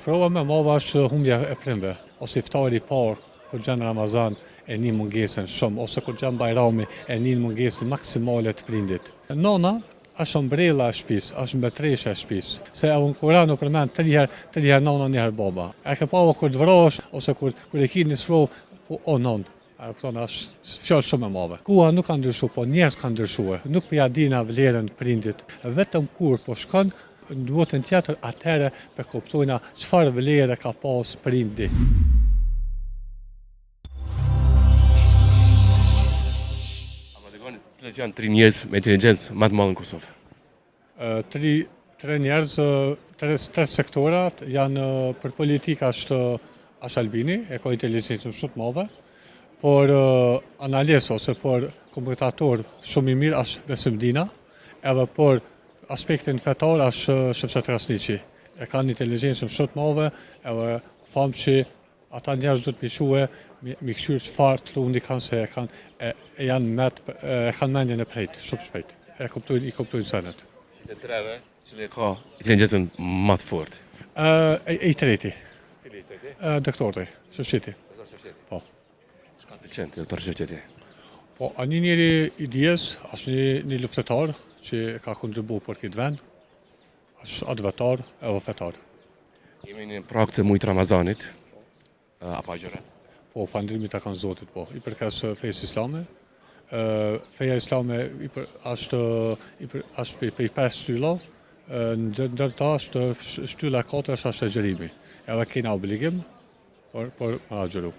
Sprova më e madhe është humbja e prindve, ose iftari i parë kur gjen Ramazan e nin mungesën shumë, ose kur gjen Bajrami e nin mungesën maksimale të prindit. Nona është ombrella e shtëpisë, është mbretëresha e shtëpisë, se edhe në Kur'an u përmend tri herë, tri herë nona, një herë baba. E ke pa kur të vrahesh ose kur kur e ki një sprovë, po o nonë, a e kupton, është fjalë shumë e madhe. Koha nuk ka ndryshu, po njerëz kanë ndryshue. Nuk po ja dina vlerën prindit. Vetëm kur po shkon në botën tjetër, atëherë po kuptojna çfarë vlere ka pas prindi. Histori të jetës. A ma tregoni cilët janë tri njerëz me inteligjencë më të madhe në Kosovë? Tri, tre njerëz, tre, tre sektorat janë për politika është është Albini, e ka inteligjencën shumë të madhe, por analist ose për komentator shumë i mirë është Besim Dina, edhe për aspektin fetar është Shefqet Krasniqi. E kanë inteligjencën shumë të madhe, edhe tham që Ata njerëz duhet mi çue, mi kqyr çfarë truni kanë se e kanë e, e janë met, e kanë mendjen e prejt, shumë shpejt. E kuptojnë, i kuptojnë senet. Si të treve, cili e ka inteligjencën më të fortë? Ë, e, i treti. Cili i treti? Ë, doktori, Shefqeti. Doktor Shefqeti. Po. Çka të pëlqen te doktor Shefqeti? Po, a një njeri i dijes, është një, një luftëtar që ka kontribu për këtë vend, është atdhetar edhe fetar. Jemi në prag të mujit Ramazanit, a po agjëron? Po, falënderimi i takon Zotit, po. I përkas fesë islame. Feja islame i për, është, i për, është prej, prej pesë shtylla, ndër, ndër ta është shtylla e katërt është është agjërimi. Edhe kena obligim Por, por, me agjëru.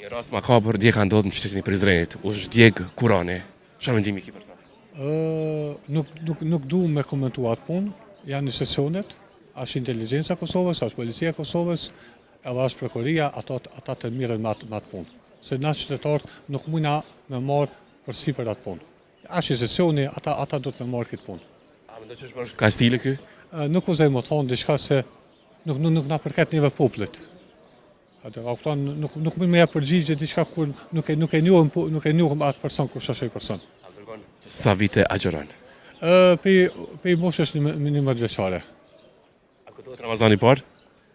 Një rast makabër dje ka ndodhur në qytetin e Prizrenit, u është djeg Kurani. Çfarë mendimi ke për ta? Ë, nuk nuk nuk du me komentu atë punë. Janë institucionet, është inteligjenca e Kosovës, është policia e Kosovës, edhe është prokuroria, ato ata të merren me atë me atë punë. Se na qytetarët nuk mujna me marr përsipër atë punë. Është institucioni, ata ata do të me marr këtë punë. A mendon që është bërë kastile ky? Nuk guxoj me thonë diçka se Nuk nuk nuk na përket neve popullit. Atë a kupton, nuk nuk mund me jap përgjigje diçka kur nuk e nuk e njohim po nuk e njohim atë person kush është ai person. A më tregon që sa vite agjëron? Ë pej pej moshës një 11 vjeçare. A kujtohet Ramazani i parë?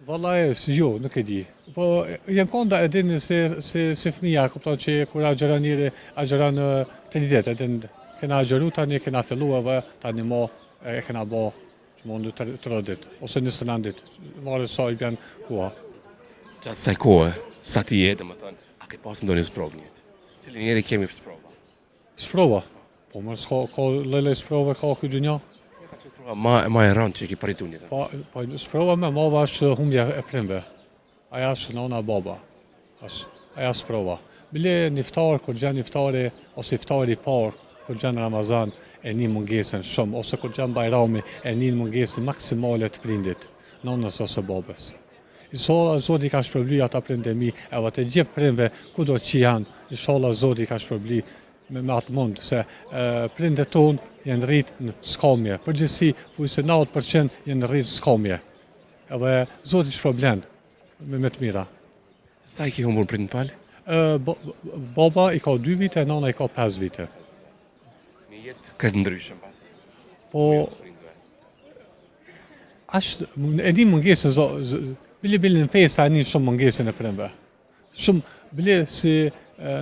Vallahi, si jo, nuk e di. Po jem konda e din se se si fëmija, kupton që kur agjëron njeri, agjëron 3 ditë, e din kena agjëru tani kena fillu edhe tani mo e kena bo Që mundu 30 ditë, ose 29 ditë, varet sa i bjen koha. Gjatë kësaj kohe, sa ti je, domethënë, a ke pasë ndonjë sprovë në jetë? Secili njeri kemi sprova. Sprova? Po, më s'ka, ka lloj-lloj sprove, ka kjo dynja. Ka qenë sprova ma, ma e rëndë që e ke përjetu në jetë? Po, po, sprova më e madhe është humbja e prindve. Aja është nona baba. As, aja sprova. Bile në iftar, kur gjen iftari, ose iftari i parë, kur gjen Ramazan, e nin mungesën shumë, ose kur gjen Bajrami, e nin mungesën maksimale të prindit, nonës ose babës. Inshallah Zoti i ka shpërbly ata prindë e mi, edhe të gjithë prindve, kudo që janë, inshallah Zoti i ka shpërbly me, me atë mund, se e, prindët tonë janë rrit në skamje. Përgjithësi, thuajse 90% janë rrit në skamje. Edhe Zoti shpërblen me, me të mira. Sa i ke humbur prindët, më fal? Baba i ka 2 vite, nana i ka 5 vite. Një jetë krejt ndryshe pas. Po, ashtë, e di mungesën, zo, zo, bile bile në festa e nin shumë mungesën e prindve. Shumë, bile si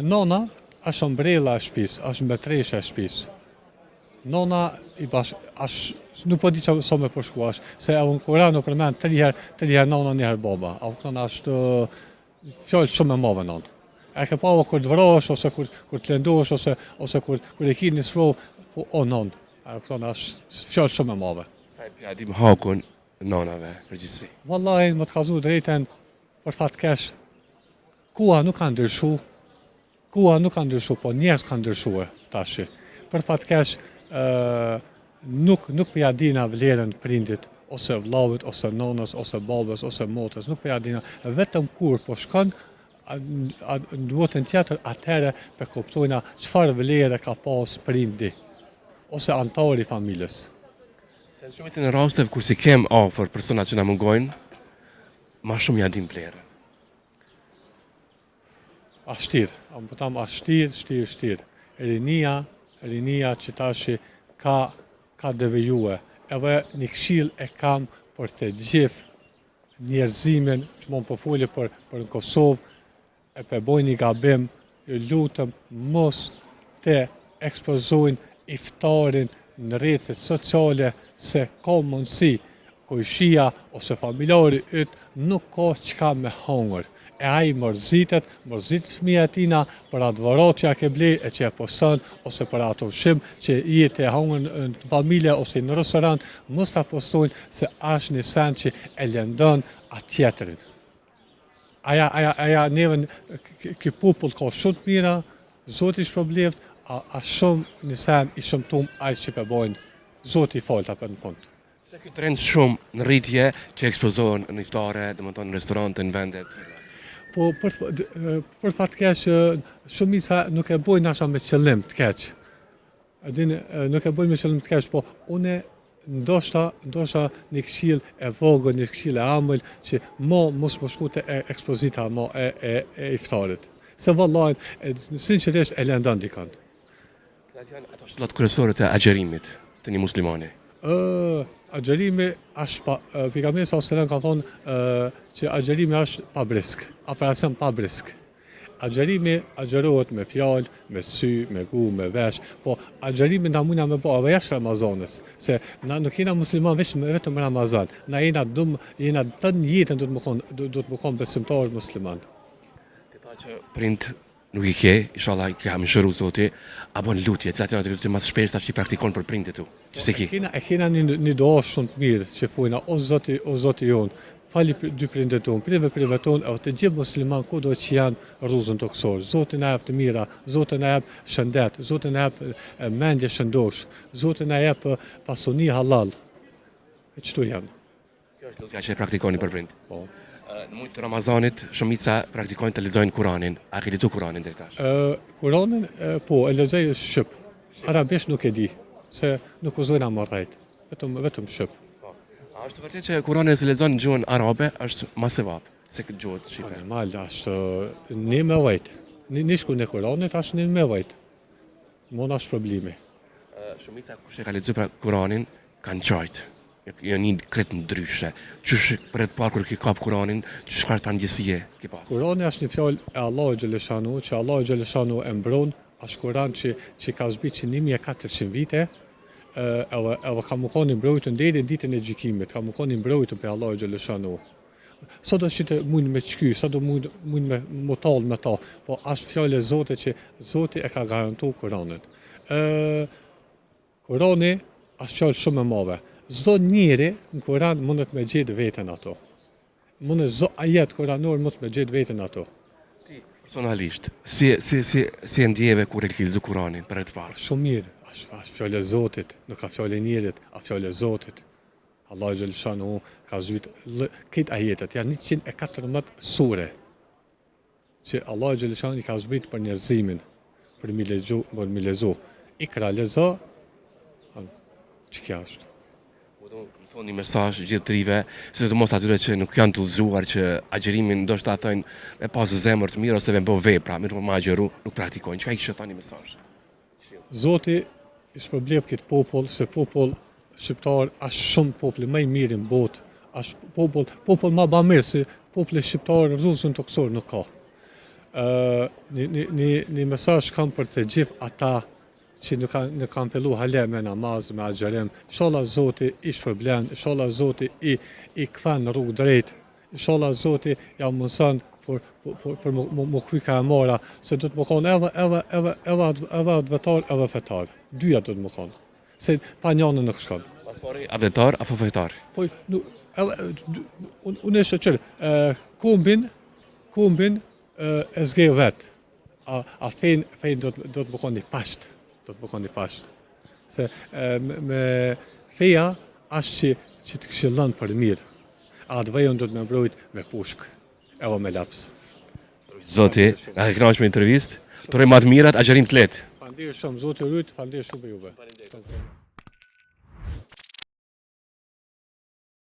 nona, është ombrella e shtëpisë, është mbretëresha e shtëpisë. Nona i bash, ash, nuk po di që sa me përshkru, është, se edhe në Kuran u përmend tri herë, tri herë nona, një herë baba. A kupton, është fjalë shumë e madhe nonë. E ke pa kur të vrahesh, ose kur, kur të lëndohesh, ose, ose kur, kur e ki një sprovë, po o nonë. A kupton, është fjalë shumë e madhe. Sa e pja dim hakun nonave, përgjithësi? Vallahi, me të kallzu drejtën, Për fat keq, koha nuk ka ndryshu, koha nuk ka ndryshu, po njerëz kanë ndryshue tashi. Për fat keq, nuk nuk po ja dina vlerën prindit ose vllavit ose nonës ose babës ose motrës, nuk po ja dina vetëm kur po shkon në botën tjetër, atëherë po kuptojna çfarë vlere ka pas prindi ose anëtari i familjes. Se në shumicën e rasteve kur s'i kem afër persona që na mungojnë, Ma shumë ja dim vlerën. A shtirë, a më po a shtirë, shtirë, shtirë. Rinia, rinia që tashi ka, ka devijue. Edhe një këshillë e kam për të gjithë. njerëzimin, që mon po foli për, për në Kosovë, e pe bojnë një gabim, ju lutëm mos të ekspozojnë iftarin në rrjetet sociale se ka mundësi kojshia ose familjari yt nuk ka çka me hongër. E ai mërzitet, mërzitet fëmija e tina për atë dhuratë që ja ke ble e që e poston ose për atë ushqim që je tu e hongër në familje ose në restorant, mos ta postojnë se është një sen që e lëndon atë tjetrin. Aja, aja, aja, neve, ky popull ka shumë të mira, Zoti i shpërbleft, a, a shumë një sen i shëmtum ai që pe bojnë, Zoti i faltë apet në fund. Pse ky trend shumë në rritje që ekspozohen në iftare, domethënë në restorante, në vende të tilla? Po për për fat keq shumica nuk e bojnë nashta me qëllim të keq. E din, nuk e bojnë me qëllim të keq, po une ndoshta, ndoshta një këshill e vogël, një këshill e amël që mo mos më shku te ekspozita mo e, e, e iftarit. Se vallaj, e, sinqerisht e lëndon dikënd. Cilat janë ato shtyllat kryesore të agjërimit të një muslimani? Ë, agjërimi është pa, pejgamberi sallallahu alajhi wasallam ka thonë që agjërimi është pa brisk, operacion pa brisk. Agjërimi agjërohet me fjalë, me sy, me gu, me vesh, po agjërimi na mujna me bo edhe jashtë Ramazanit, se na nuk jena musliman veç me vetëm Ramazan, na jena dum, jena tënë jetën do të me kon, do të me kon besimtar musliman. Ti tha që prind nuk i ke, inshallah i ka mëshiru Zoti, a bën lutje, cilat janë ato lutje më të shpeshta që i praktikon për prindët tu, që s'e ki? E kena, e kena një, një dua shumë të mirë që thojna, o Zoti, o Zoti jonë, fali dy prindët tonë, prindët prindët tonë, edhe të gjithë musliman kudo që janë rruzull tokësor. Zoti na jep të mira, Zoti na jep shëndet, Zoti na jep mendje shëndosh, Zoti na jep pasuni hallall. E qëto janë. Kjo është lutja që e praktikoni për prind. Po. Në muaj të Ramazanit, shumica praktikojnë të lexojnë Kuranin. A ke lexuar Kuranin deri tash? Ë, Kuranin, po, e lexoj shqip. Arabisht nuk e di, se nuk u zojna më rrejt. Vetëm vetëm shqip. Po. A është vërtet që Kurani nëse lexon në gjuhën arabe është ma sevap se këtë gjuhët shqipe? Po, normal, është një me vajt. Një, një shkru në Kuranit është një me vajt. Mo është problemi. Shumica kush e ka lexuar pra Kuranin kanë qajt. Jo një krejt ndryshe. Qysh për herë të parë kur ke kap Kuranin, qysh çfarë ta ndjesie ke pas? Kurani është një fjalë e Allahut xheleshanu, që Allahu xheleshanu e mbron, është Kuran që që ka zbrit që 1400 vite, edhe edhe ka me kon i mbrojtun deri në ditën e gjykimit, ka me kon i mbrojtun prej Allahut xheleshanu. Sa do që të mund me qky, sa do mund, mund me mu tall me ta, po është fjalë e Zotit që Zoti e ka garantu Kuranin. Ë Kurani është fjalë shumë e madhe. Çdo njeri në Kuran mundet me gjetë veten ato. Mundet çdo ajet kuranor mundet me gjetë veten ato. Ti personalisht, si si si si e ndjeve kur e ke lexu Kuranin për herë të parë? Shumë mirë, është është fjalë e Zotit, nuk a fjalë e njerit, a fjalë e Zotit. Allahu xheleshanuhu ka zbrit krejt ajetet, janë 114 sure që Allahu xheleshanuhu i ka zbrit për njerëzimin, për mi lexu, për mi lexu. Ikra lexo, që kjo është. Po do të thonë një mesazh gjithë të rive, sidomos atyre që nuk janë të udhëzuar që agjërimin ndoshta thonë me pas zemër të mirë ose me bë vepra, mirë po me agjëru, nuk praktikojnë. Çka i kishe thënë një mesazh? Zoti i shpërbleftë këtë popull, se popull shqiptar është shumë populli më i mirë në botë, është popull, popull ma bamirë se populli shqiptar rruzull tokësor nuk ka. Ë një një një një mesazh kam për të gjithë ata që nuk kanë nuk kanë fillu hale me namaz, me agjërim. Inshallah Zoti i shpërblen, inshallah Zoti i i kthen në rrugë drejt. Inshallah Zoti ja mundson për për për mu mu kthy ka e mara, se do të me konë edhe edhe edhe edhe edhe atdhetar edhe fetar. Dyja do të me konë. Se pa njënën nuk shkon. Ma s'pari atdhetar apo fetar? Po nuk edhe unë unë e shoqër, kombin kombin e zgjedh vet. A a fen fen do të do të me konë i pasht, do të me konë i pasht. Se e, me, me feja është që që të këshillon për mirë. A atdheun do të me mbrojt me pushkë, edhe me laps. Zoti, na ke kënaqur me intervistë. Të uroj më të mirat, agjërim të lehtë. Faleminderit shumë, Zoti ju rujt, faleminderit shumë për juve. Faleminderit.